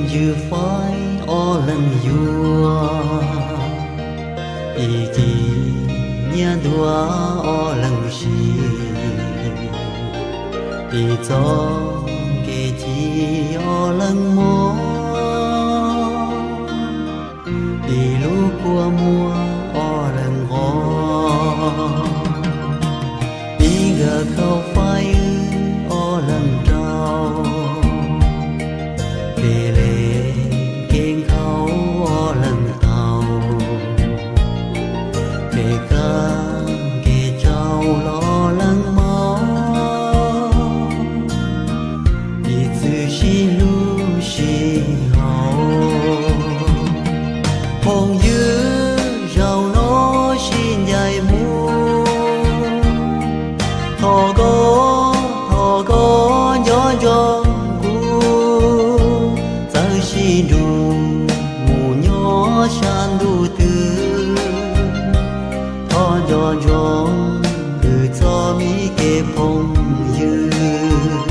Ywj faib ob leeg yuav, ib cim nyiaj ntuag ob leeg siv, ib txoj kev ci ob leeg mob, ib lub kua muag ob leeg nqos, ib nkawm khaub faib wb ob leeg rau, kev le kev nkhaus ob leeg tau, kev kaj kev tsau los ob leeg mob, ib txwm sib hlub sib haum. Phooj ywg, zaum no sib ncaim mus, thov koj, thov koj nco ntsoov kuv, txawm sib nrug mus nyob sab ntuj twg, thov nco ntsoov wb txoj me kev phooj ywg.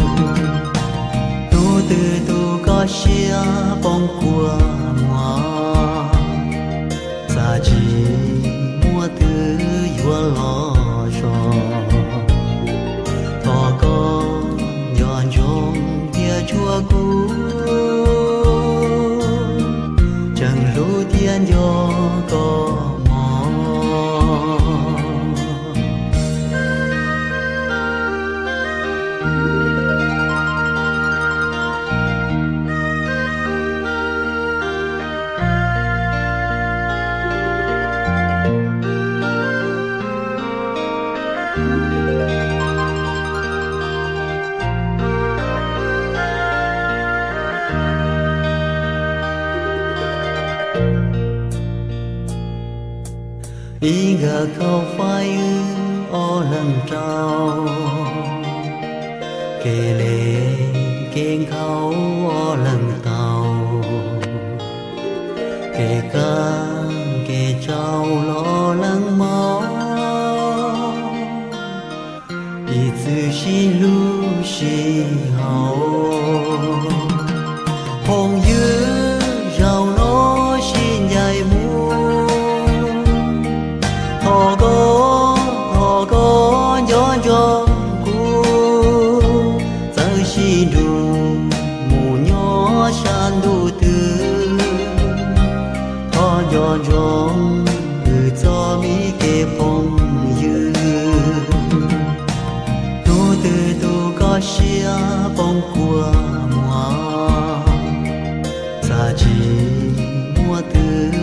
Hnub twg tus koj siab poob kua muag, xav tsis muaj twg yuav los zog, thov koj nco ntsoov thiab tshuav kuv, tseem hlub thiab nco koj mog. Ib nkawm khaub faib wb ob leeg rau, kev le kev nkhaus ob leeg tau, kev kaj kev tsau los ob leeg mob, ib txwm sib hlub sib haum. Phooj ywg, zaum no sib ncaim mus, thov koj, thov koj nco ntsoov kuv, txawm sib nrug mus nyob sab ntuj twg, thov nco ntsoov wb txoj me kev phooj ywg. Hnub twg tus koj siab poob kua muag, xav tsis muaj twg